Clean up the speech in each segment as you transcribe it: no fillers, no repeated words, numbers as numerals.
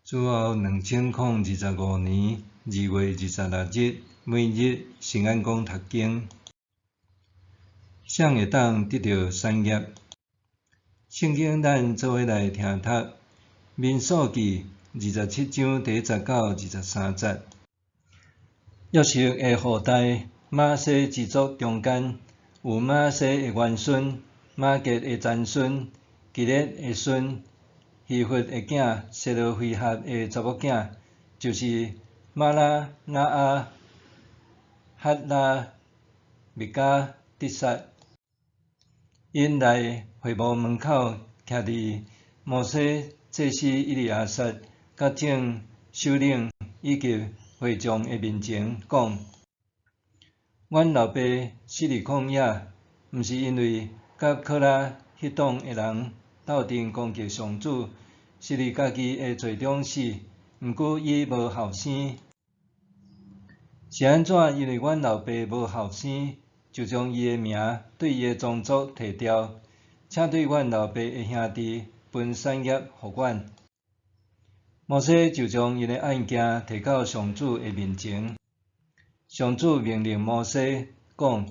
主後2025年2月26日，每日聖安講讀經，誰會當得著產業？聖經咱做伙來聽讀《民數記》27章第1節到23節。約瑟的後代瑪拿西支族中間，有瑪拿西的外孫、瑪結的曾孫、基列的孫、希弗的囝、西羅非哈的查某囝，就是瑪拉、拿阿、赫拉、密迦、得撒。𪜶來會幕門口，徛佇摩西、祭司以利亞撒、佮眾首領以及會眾的面前，講：阮老爸死佇曠野，毋是因為佮可拉彼黨的人鬥陣攻擊上主，是佇家己的罪中死。毋過伊無後生。是按怎？因為阮老爸無後生，就將伊的名對伊的宗族提掉，請對阮老爸的兄弟分產業予阮。摩西就將𪜶的案件提到上主的面前。上主命令摩西講：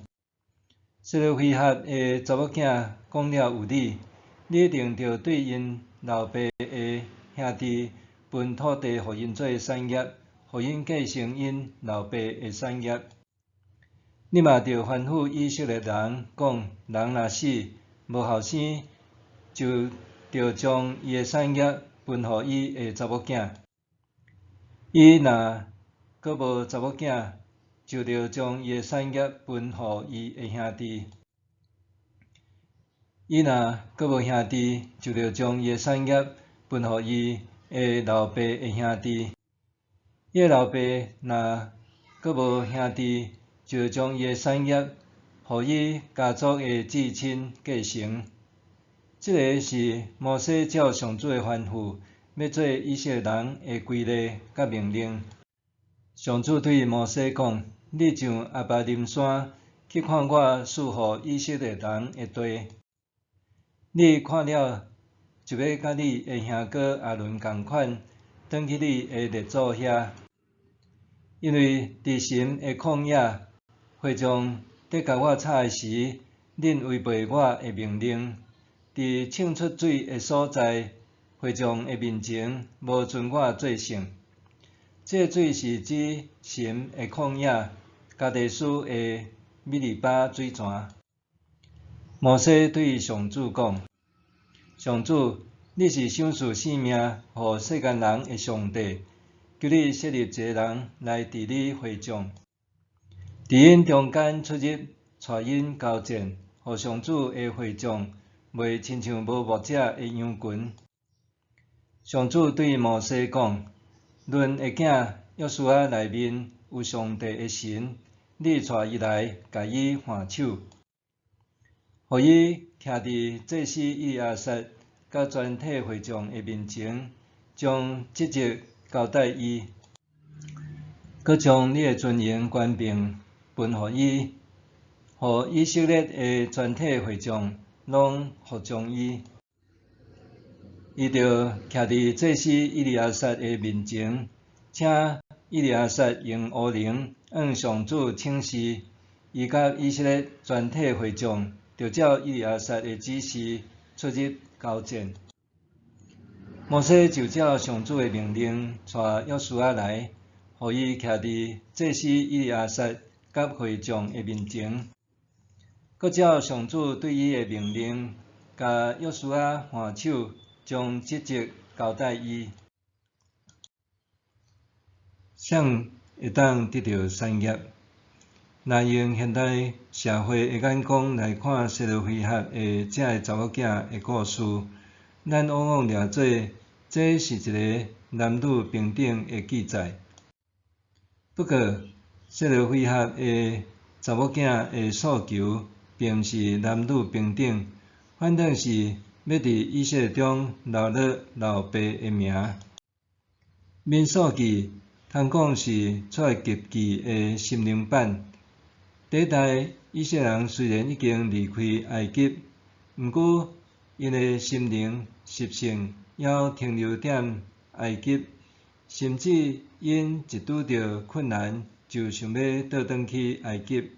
西羅非哈的查某囝講了有理，你一定著對𪜶老爸的兄弟分土地予𪜶做產業，予𪜶繼承𪜶老爸的產業。你嘛著吩咐以色列人講：人若死，無後生，就著將伊的產業分予伊的查某囝。伊若閣無查某囝，就著將伊的產業分予伊的兄弟。伊若閣無兄弟，就著將伊的產業分予伊的老爸的兄弟。伊的老爸若閣無兄弟，就將伊的產業予伊家族的至親繼承。這个是摩西照上主的吩咐，欲做以色列人的規例佮命令。上主對摩西講：你上亞巴琳山去看我賜予以色列人的地。你看了，就欲佮你的兄哥亞倫仝款，轉去你的列祖遐。因為佇神的曠野，會眾佇共我吵的時，恁違背我的命令，佇衝出水的所在，會眾的面前無尊我做聖。這水是指神的曠野，加低斯的米利巴水泉。摩西對上主講：上主，你是賞賜性命予世間人的上帝，求你設立一个人來治理會眾，佇𪜶中間出入，帶𪜶交戰，予上主的會眾袂親像無牧者的羊群。上主對摩西講：嫩的囝約書亞內面有上帝的神，你帶伊來，共伊換手，予伊徛佇祭司以利亞撒佮全體會眾的面前，將職責交代伊，閣將你的尊榮權柄分予伊，予以色列的全體會眾攏服從伊。伊著徛佇祭司以利亞撒的面前，請以利亞撒用烏龍按上主請示，伊佮以色列全體會眾，著照以利亞撒的指示出入交戰。摩西就照上主的命令，帶約書亞來，予伊徛佇祭司以利亞撒佮會眾的面前，閣照上主對伊的命令，共約書亞換手，將職責交代伊。誰會當得著產業？若用現代社會的眼光來看西羅非哈的這个查某囝的故事，咱往往掠做這是一个男女平等的記載。不過，西羅非哈的查某囝的訴求，並毋是男女平等，反倒是欲佇以色列中留落老爸的名。民數記通講是出埃及記的心靈版。第一代以色列人雖然已經離開埃及，毋過𪜶的心靈習性猶停留踮埃及。甚至𪜶一拄著困難就想欲倒轉去埃及。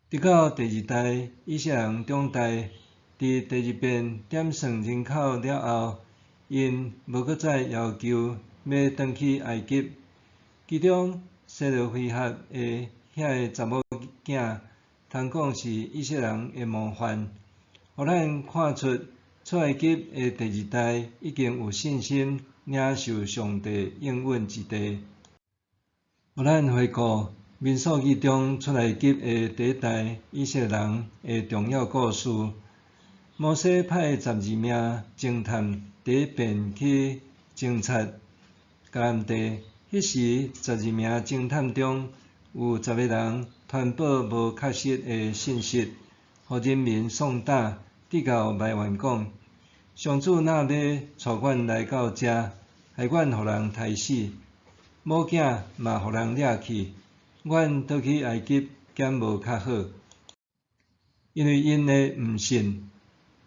直到第二代以色列人長大，佇第二遍點算人口了後，𪜶無閣再要求欲轉去埃及。其中西羅非哈的遐个查某囝，通講是以色列人的模範，予咱看出出埃及的第二代已經有信心領受上帝應允之地。予咱回顧民數記中出埃及的第一代以色列人的重要故事。摩西派12名偵探第一遍去偵察迦南地，彼時12名偵探中有10個人傳報無確實的信息，予人民喪膽，直到埋怨講：上主若欲帶阮來到遮，害阮予人刣死，某囝嘛予人掠去，阮倒去埃及敢無較好？因為𪜶的毋信，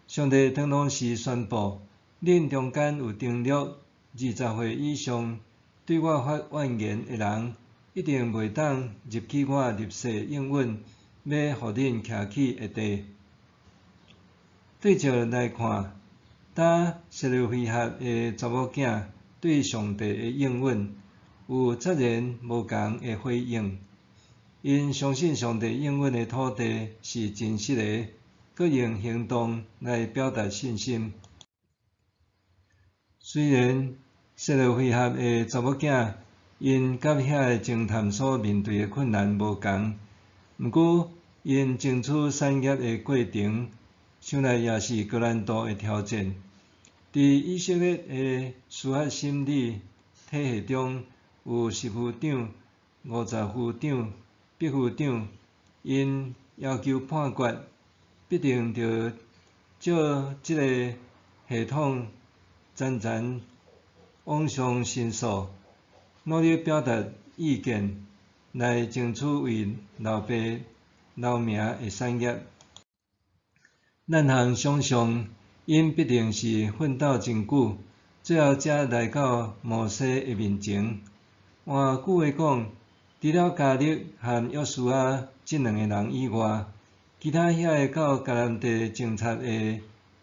上帝當當時宣布：恁中間有丁六20歲以上對我發怨言的人，一定袂當入去我立誓應允欲予恁徛起的地。對照來看，當西羅非哈的查某囝對上帝的應允有截然無仝的回應。𪜶相信上帝應允的土地是真實的，閣用行動來表達信心。雖然西羅非哈的查某囝𪜶佮遐个偵探所面對的困難無仝，毋過𪜶爭取產業的過程，想來也是高難度的挑戰。佇以色列的司法審理體系中，有十夫長、50夫長、百夫長，𪜶要求判決，必定著照這个系統層層往上申訴，努力表達意見，來爭取為老爸留名的產業。咱通想像，𪜶必定是奮鬥真久，最後才來到摩西的面前。換句話講，除了迦勒和約書亞這兩个人以外，其他遐个到迦南地偵察的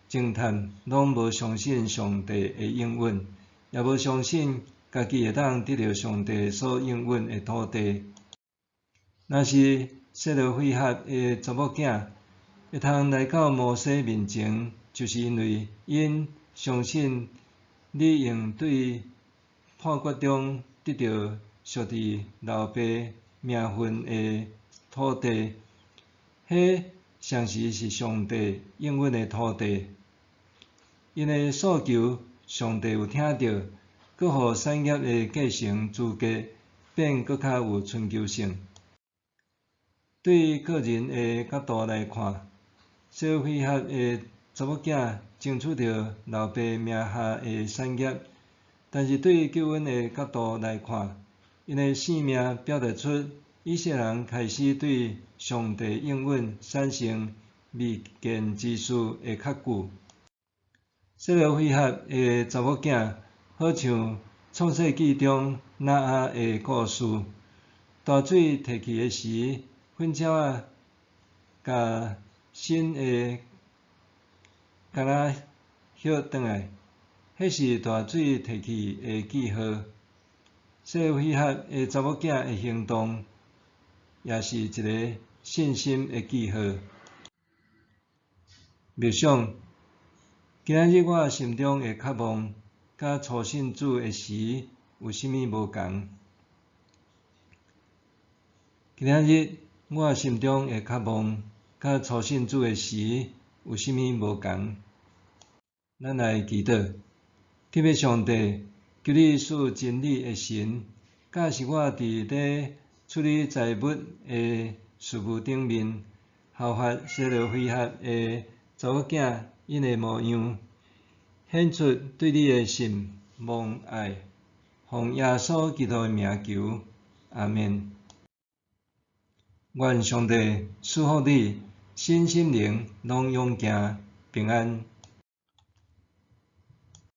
偵探，攏無相信上帝的應允，也無相信家己會當得著上帝所應允的土地。若是西羅非哈的查某囝會通來到摩西面前，就是因為𪜶相信理應對判決中得著屬佇老爸名分的土地，彼誠實是上帝應允的土地。𪜶的訴求，上帝有聽著，閣予產業的繼承資格變閣較有春秋性。對個人的角度來看，西羅非哈的查某囝爭取著老爸名下的產業，但是對救恩的角度來看，𪜶的性命表達出以色列人開始對上帝應允產生未見之事的確據。西羅非哈的查某囝好像創世紀中挪亞的故事，大水退去的時，糞鳥仔共新的柑仔葉轉來，彼是大水退去的記號。西羅非哈的查某囝的行動，也是一个信心的記號。默想，今仔日我心中的渴望，佮初信主的時有啥物無仝？今仔日我心中的渴望，佮初信主的時有啥物無仝？咱來祈禱，天父上帝，求你賜真理的神，教示我佇咧處理財物的事務頂面，效法西羅非哈的查某囝𪜶的模樣，顯出對你的信望愛，奉耶穌基督的名求，阿們。願上帝賜福你，身心靈攏勇健平安。